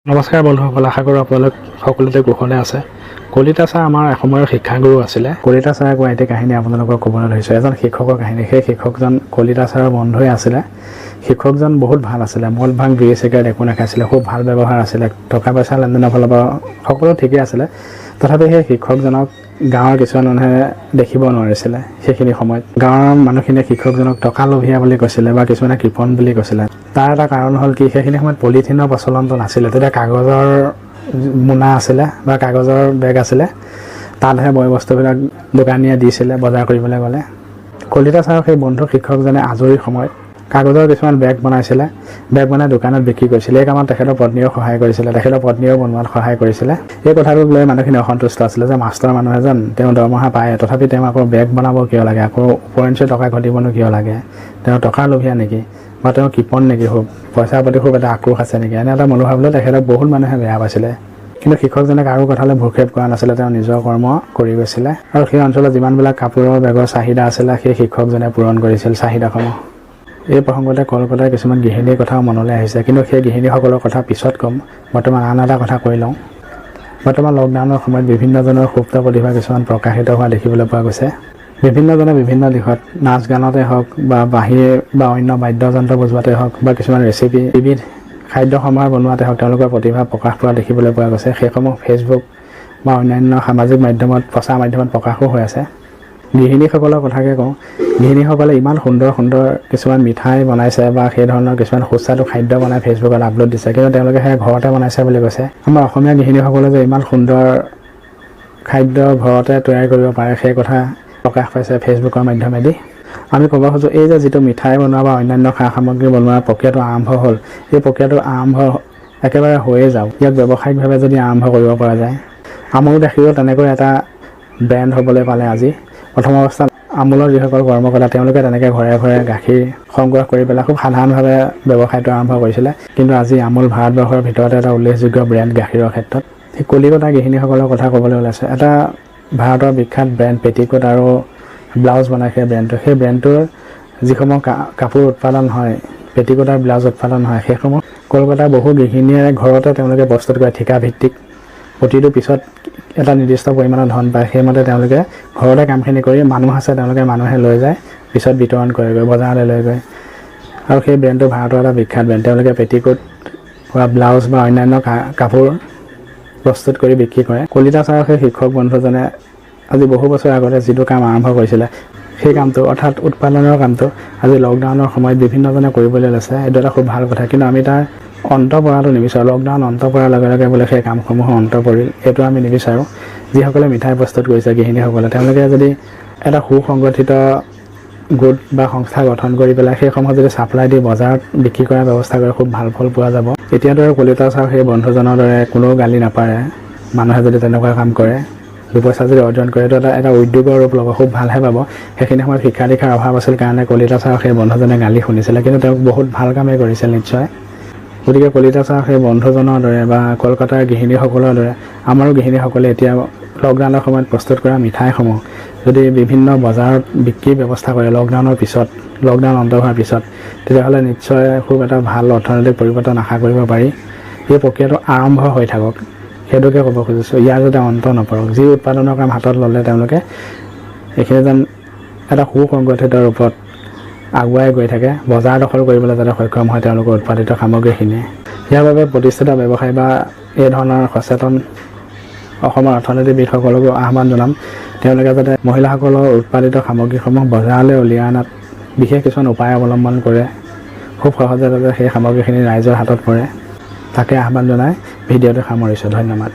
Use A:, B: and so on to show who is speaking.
A: নমস্কাৰ বন্ধুসকল, আশা কৰোঁ আপোনালোক সকলোতে কুশলে আছে। কলিতা ছাৰ আমাৰ এসময়ৰ শিক্ষাগুৰু আছিলে। কলিতা ছাৰে কোৱা এটি কাহিনী আপোনালোকক ক'বলৈ ধৰিছোঁ, এজন শিক্ষকৰ কাহিনী। সেই শিক্ষকজন কলিতা ছাৰৰ বন্ধুৱে আছিলে। শিক্ষকজন বহুত ভাল আছিলে। মদ, ভাং, বিড়ি, চিগাৰেট একো নাখাইছিলে। খুব ভাল ব্যৱহাৰ আছিলে। টকা পইচা লেনদেনৰ ফালৰ পৰা সকলো ঠিকেই আছিলে। তথাপি সেই শিক্ষকজনক গাঁৱৰ কিছুমান মানুহে দেখিব নোৱাৰিছিলে। সেইখিনি সময়ত গাঁৱৰ মানুহখিনিয়ে শিক্ষকজনক টকা লোভীয়া বুলি কৈছিলে বা কিছুমানে কৃপণ বুলি কৈছিলে। তাৰ এটা কাৰণ হ'ল কি, সেইখিনি সময়ত পলিথিনৰ প্ৰচলনটো নাছিলে। তেতিয়া কাগজৰ মোনা আছিলে বা কাগজৰ বেগ আছিলে। তাতহে বয় বস্তুবিলাক দোকানীয়ে দিছিলে বজাৰ কৰিবলৈ গ'লে। কলিতা ছাৰৰ সেই বন্ধু শিক্ষকজনে আজৰি সময়ত কাগজৰ কিছুমান বেগ বনাইছিলে। বেগ বনাই দোকানত বিক্ৰী কৰিছিলে। এই কামত তেখেতৰ পত্নীয়েও সহায় কৰিছিলে। তেখেতৰ পত্নীয়েও বনোৱাত সহায় কৰিছিলে। এই কথাটোক লৈ মানুহখিনি অসন্তুষ্ট আছিলে যে মাষ্টৰ মানুহ এজন, তেওঁ দৰমহা পায়, তথাপি তেওঁ আকৌ বেগ বনাব কিয় লাগে? আকৌ ওপৰঞ্চি টকা ঘটিবনো কিয় লাগে? তেওঁ টকা লোভীয়া নেকি বা তেওঁ কৃপণ নেকি? খুব পইচাৰ প্ৰতি খুব এটা আক্ৰোশ আছে নেকি? এনে এটা মনোভাৱ লৈ তেখেতক বহুত মানুহে বেয়া পাইছিলে। কিন্তু শিক্ষকজনে কাৰো কথালৈ ভ্ৰূক্ষেপ কৰা নাছিলে। তেওঁ নিজৰ কৰ্ম কৰি গৈছিলে আৰু সেই অঞ্চলত যিমানবিলাক কাপোৰৰ বেগৰ চাহিদা আছিলে, সেই শিক্ষকজনে পূৰণ কৰিছিল চাহিদাসমূহ। এই প্ৰসংগতে কলকাতাৰ কিছুমান গৃহিণীৰ কথাও মনলৈ আহিছে। কিন্তু সেই গৃহিণীসকলৰ কথা পিছত ক'ম। বৰ্তমান আন এটা কথা কৈ লওঁ। বৰ্তমান লকডাউনৰ সময়ত বিভিন্নজনৰ সুপ্ত প্ৰতিভা কিছুমান প্ৰকাশিত হোৱা দেখিবলৈ পোৱা গৈছে। বিভিন্নজনে বিভিন্ন দিশত, নাচ গানতে হওক বা বাঁহী বা অন্য বাদ্যযন্ত্ৰ বজোৱাতে হওক বা কিছুমান ৰেচিপি, বিবিধ খাদ্য সম্ভাৰ বনোৱাতে হওক, তেওঁলোকৰ প্ৰতিভা প্ৰকাশ পোৱা দেখিবলৈ পোৱা গৈছে। সেইসমূহ ফেচবুক বা অন্যান্য সামাজিক মাধ্যমত, প্ৰচাৰ মাধ্যমত প্ৰকাশো হৈ আছে। গৃহিণীসকলৰ কথাকে কওঁ। গৃহিণীসকলে ইমান সুন্দৰ সুন্দৰ কিছুমান মিঠাই বনাইছে বা সেই ধৰণৰ কিছুমান সুস্বাদু খাদ্য বনাই ফেচবুকত আপলোড দিছে। কিন্তু তেওঁলোকে সেয়া ঘৰতে বনাইছে বুলি কৈছে। আমাৰ অসমীয়া গৃহিণীসকলে যে ইমান সুন্দৰ খাদ্য ঘৰতে তৈয়াৰ কৰিব পাৰে, সেই কথা প্ৰকাশ পাইছে ফেচবুকৰ মাধ্যমেদি। আমি ক'ব খোজোঁ, এই যে যিটো মিঠাই বনোৱা বা অন্যান্য সা সামগ্ৰী বনোৱাৰ প্ৰক্ৰিয়াটো আৰম্ভ হ'ল, এই প্ৰক্ৰিয়াটো আৰম্ভ একেবাৰে হৈয়ে যাওক। ইয়াক ব্যৱসায়িকভাৱে যদি আৰম্ভ কৰিব পৰা যায়। আমুল গাখীৰো তেনেকৈ এটা ব্ৰেণ্ড হ'বলৈ পালে আজি। প্ৰথম অৱস্থাত আমুলৰ যিসকল কৰ্মকৰ্তা, তেওঁলোকে তেনেকৈ ঘৰে ঘৰে গাখীৰ সংগ্ৰহ কৰি পেলাই খুব সাধাৰণভাৱে ব্যৱসায়টো আৰম্ভ কৰিছিলে। কিন্তু আজি আমুল ভাৰতবৰ্ষৰ ভিতৰতে এটা উল্লেখযোগ্য ব্ৰেণ্ড গাখীৰৰ ক্ষেত্ৰত। সেই কলিকতা গৃহিণীসকলৰ কথা ক'বলৈ ওলাইছে। এটা ভাৰতৰ বিখ্যাত ব্ৰেণ্ড, পেটিকোট আৰু ব্লাউজ বনায় সেই ব্ৰেণ্ডটো। সেই ব্ৰেণ্ডটোৰ যিসমূহ কাপোৰ উৎপাদন হয়, পেটিকোট আৰু ব্লাউজ উৎপাদন হয়, সেইসমূহ কলকাতাৰ বহু গৃহিণীয়ে ঘৰতে তেওঁলোকে প্ৰস্তুত কৰে ঠিকাভিত্তিক। প্ৰতিটো পিছত এটা নিৰ্দিষ্ট পৰিমাণৰ ধন পায়। সেইমতে তেওঁলোকে ঘৰতে কামখিনি কৰি, মানুহ আছে, তেওঁলোকে মানুহে লৈ যায়, পিছত বিতৰণ কৰেগৈ, বজাৰলৈ লৈ গৈ। আৰু সেই ব্ৰেণ্ডটো ভাৰতৰ এটা বিখ্যাত ব্ৰেণ্ড। তেওঁলোকে পেটিকোট বা ব্লাউজ বা অন্যান্য কাপোৰ প্ৰস্তুত কৰি বিক্ৰী কৰে। কলিতা ছাৰৰ সেই শিক্ষক বন্ধুজনে আজি বহু বছৰ আগতে যিটো কাম আৰম্ভ কৰিছিলে, সেই কামটো, অৰ্থাৎ উৎপাদনৰ কামটো আজি লকডাউনৰ সময়ত বিভিন্নজনে কৰিবলৈ লৈছে। এইটো এটা খুব ভাল কথা। কিন্তু আমি তাৰ অন্ত পৰাটো নিবিচাৰোঁ। লকডাউন অন্ত পৰাৰ লগে লগে বোলে সেই কামসমূহৰ অন্ত পৰিল, এইটো আমি নিবিচাৰোঁ। যিসকলে মিঠাই প্ৰস্তুত কৰিছে, গৃহিণীসকলে, তেওঁলোকে যদি এটা সুসংগঠিত গোট বা সংস্থা গঠন কৰি পেলাই সেইসমূহ যদি ছাপ্লাই দি বজাৰত বিক্ৰী কৰাৰ ব্যৱস্থা কৰে, খুব ভাল ফল পোৱা যাব। এতিয়াতো আৰু কলিতা ছাৰ সেই বন্ধুজনৰ দৰে কোনেও গালি নাপাৰে। মানুহে যদি তেনেকুৱা কাম কৰে, দুপইচা যদি অৰ্জন কৰে, এইটো এটা উদ্যোগৰ ৰূপ ল'ব, খুব ভালহে পাব। সেইখিনি সময়ত শিক্ষা দীক্ষাৰ অভাৱ আছিল কাৰণে কলিতা ছাৰৰ সেই বন্ধুজনে গালি শুনিছিলে। কিন্তু তেওঁক বহুত ভাল কামেই কৰিছিল নিশ্চয়। গতিকে কলিতা ছাৰ সেই বন্ধুজনৰ দৰে বা কলকাতাৰ গৃহিণীসকলৰ দৰে আমাৰো গৃহিণীসকলে এতিয়া লকডাউনৰ সময়ত প্ৰস্তুত কৰা মিঠাইসমূহ যদি বিভিন্ন বজাৰত বিক্ৰীৰ ব্যৱস্থা কৰে লকডাউনৰ পিছত, লকডাউন অন্ত হোৱাৰ পিছত, তেতিয়াহ'লে নিশ্চয় খুব এটা ভাল অৰ্থনৈতিক পৰিৱৰ্তন আশা কৰিব পাৰি। এই প্ৰক্ৰিয়াটো আৰম্ভ হৈ থাকক, সেইটোকে ক'ব খুজিছোঁ। ইয়াৰ যাতে অন্ত নপৰক। যি উৎপাদনৰ কাম হাতত ল'লে তেওঁলোকে, এইখিনি যেন এটা সুসংগঠিত ৰূপত আগুৱাই গৈ থাকে, বজাৰ দখল কৰিবলৈ যাতে সক্ষম হয় তেওঁলোকৰ উৎপাদিত সামগ্ৰীখিনিয়ে। ইয়াৰ বাবে প্ৰতিষ্ঠিত ব্যৱসায়ী বা এই ধৰণৰ সচেতন অসমৰ অৰ্থনীতিবিদসকলকো আহ্বান জনাম, তেওঁলোকে যাতে মহিলাসকলৰ উৎপাদিত সামগ্ৰীসমূহ বজাৰলৈ উলিয়াই অনাত বিশেষ কিছুমান উপায় অৱলম্বন কৰে। খুব সহজে যাতে সেই সামগ্ৰীখিনি ৰাইজৰ হাতত পৰে, তাকে আহ্বান জনাই ভিডিঅ'টো সামৰিছোঁ। ধন্যবাদ।